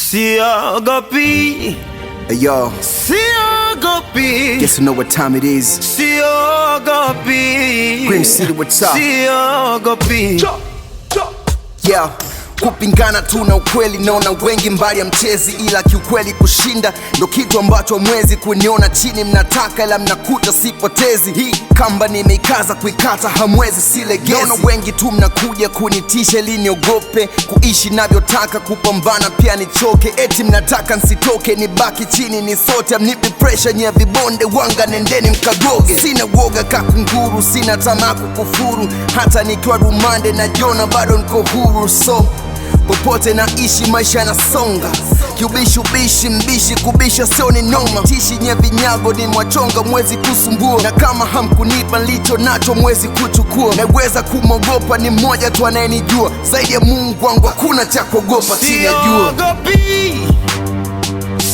Siogopi, Hey, yo, siogopi, guess you know what time it is. Siogopi, Green City, what's up? Siogopi. Yeah. Kupingana tu na ukweli, naona wengi mbali ya mchezi, ila kiukweli kushinda ndo kitu ambacho mwezi kuniona chini. Mnataka ila mnakuta sipotezi hii kamba, nimeikaza kuikata hamwezi, silegezi. Naona wengi tu mnakuja kunitisha ili niogope kuishi navyotaka, kupambana pia nichoke, eti mnataka nsitoke, nibaki chini nisote, amnipi pressure nye vibonde wanga, nendeni mkagoge. Sina woga kakunguru, sina tamaa kukufuru, hata nikiwa rumande najiona bado niko huru, so popote naishi maisha yanasonga kiubishi ubishi mbishi kubisha sio ni noma tishi nye vinyago ni mwachonga mwezi kusumbua na kama hamkunipa nilicho nacho mwezi kuchukua naweza kumwogopa ni mmoja tu anayenijua zaidi ya Mungu wangu hakuna cha kuogopa chini ya jua. Siogopi,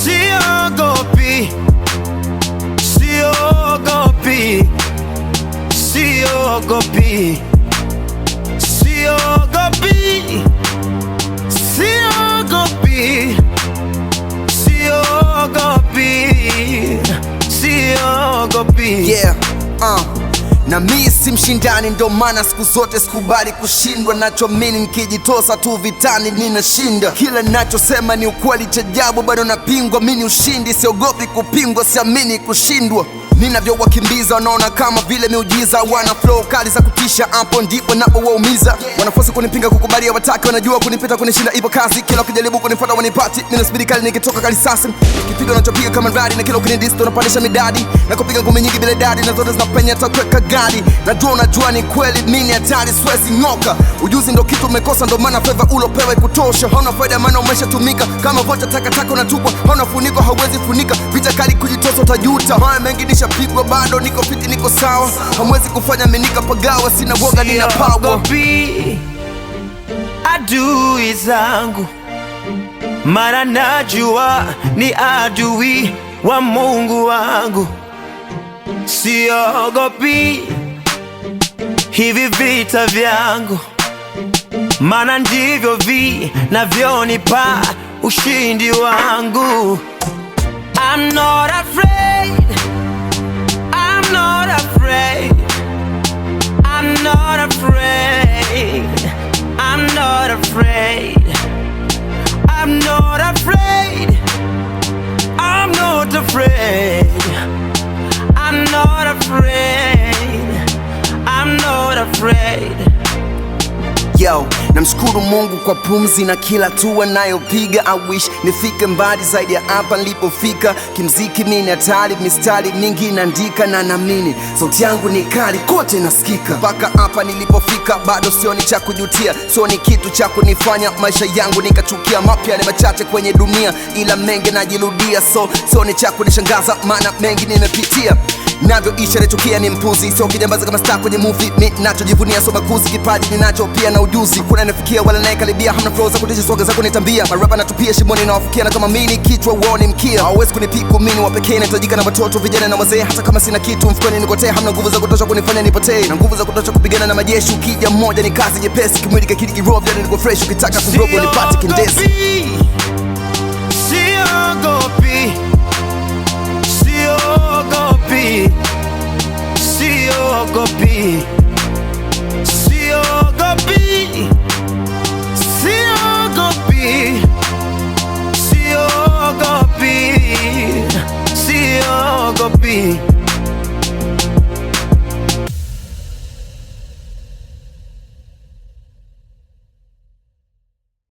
siogopi, siogopi, siogopi, siogopi, siogopi, siogopi, siogopi. Yeah, Na mi si mshindani, ndo maana siku zote sikubali kushindwa. Nachoamini nikijitosa tu vitani ninashinda. Kila nachosema ni ukweli, cha ajabu bado napingwa. Mi ni ushindi, siogopi kupingwa, siamini kushindwa. Ninavyowakimbiza wanaona kama vile miujiza, wana flow kali za kutisha, hapo ndipo napowaumiza. Wanafosi kunipinga, kukubali hawataki, wanajua kunipita, kunishinda ipo kazi. Kila ukijaribu kunifuata wanipati, mimi spidi kali nikitoka kalisasi, kipigo nachopiga kama radi, na kila ukinidis tunapandisha midadi, na kupiga ngumi nyingi bila idadi, na zote zinapenya hata kuweka gadi. Najua unajua ni kweli, mimi ni hatari, siwezi ng'oka. Ujuzi ndo kitu umekosa, ndo maana fedha ulopewa kutosha. Hauna faida, maana umeshatumika kama vocha, takataka unatupwa, hauna funiko, hauwezi funika. Vita kali kujitosa, utajuta. Mara mengi nishapigwa, bado niko fiti, niko sawa. Hamwezi kufanya mimi nikapagawa, sina woga, nina power. Siogopi adui zangu, mara najua ni adui wa Mungu wangu. Siogopi hivi vita vyangu, maana ndivyo vinavyonipa ushindi wangu. I'm not afraid, I'm not afraid. I'm not afraid. I'm not afraid. I'm not afraid. I'm not afraid. I'm not afraid. I'm not afraid. Yo, namshukuru Mungu kwa pumzi na kila hatua nayopiga. I wish nifike mbali zaidi ya hapa nilipofika. Kimziki mimi ni hatari, mistari mingi naandika na naamini sauti yangu ni kali, kote nasikika. Mpaka hapa nilipofika bado sioni cha kujutia, sioni kitu cha kunifanya maisha yangu nikachukia. Mapya ni machache kwenye dunia, ila mengi najirudia, so sioni cha kunishangaza, maana mengi nimepitia navyoisha nachukia ni mpuzi, sio kijambazi kama star kwenye movie. Mi nachojivunia sio makuzi, kipaji ninacho pia na ujuzi. Kuna nafikia wala nayekaribia, hamna flow za kutisha, swaga za kunitambia. Marapa natupia shimoni na wafukia, na kama mimi kichwa uone mkia. Hawawezi kunipiku mimi wa pekee, nahitajika na watoto vijana na wazee. Hata kama sina kitu mfukoni nikotee, hamna nguvu za kutosha kunifanya nipotee, na nguvu za kutosha kupigana na majeshi. Ukija mmoja ni kazi nyepesi, kimwili kakili kiroho, vijana niko fresh. Ukitaka kurogo nipate kindezi. Siogopi, siogopi, siogopi, siogopi, siogopi, siogopi, siogopi.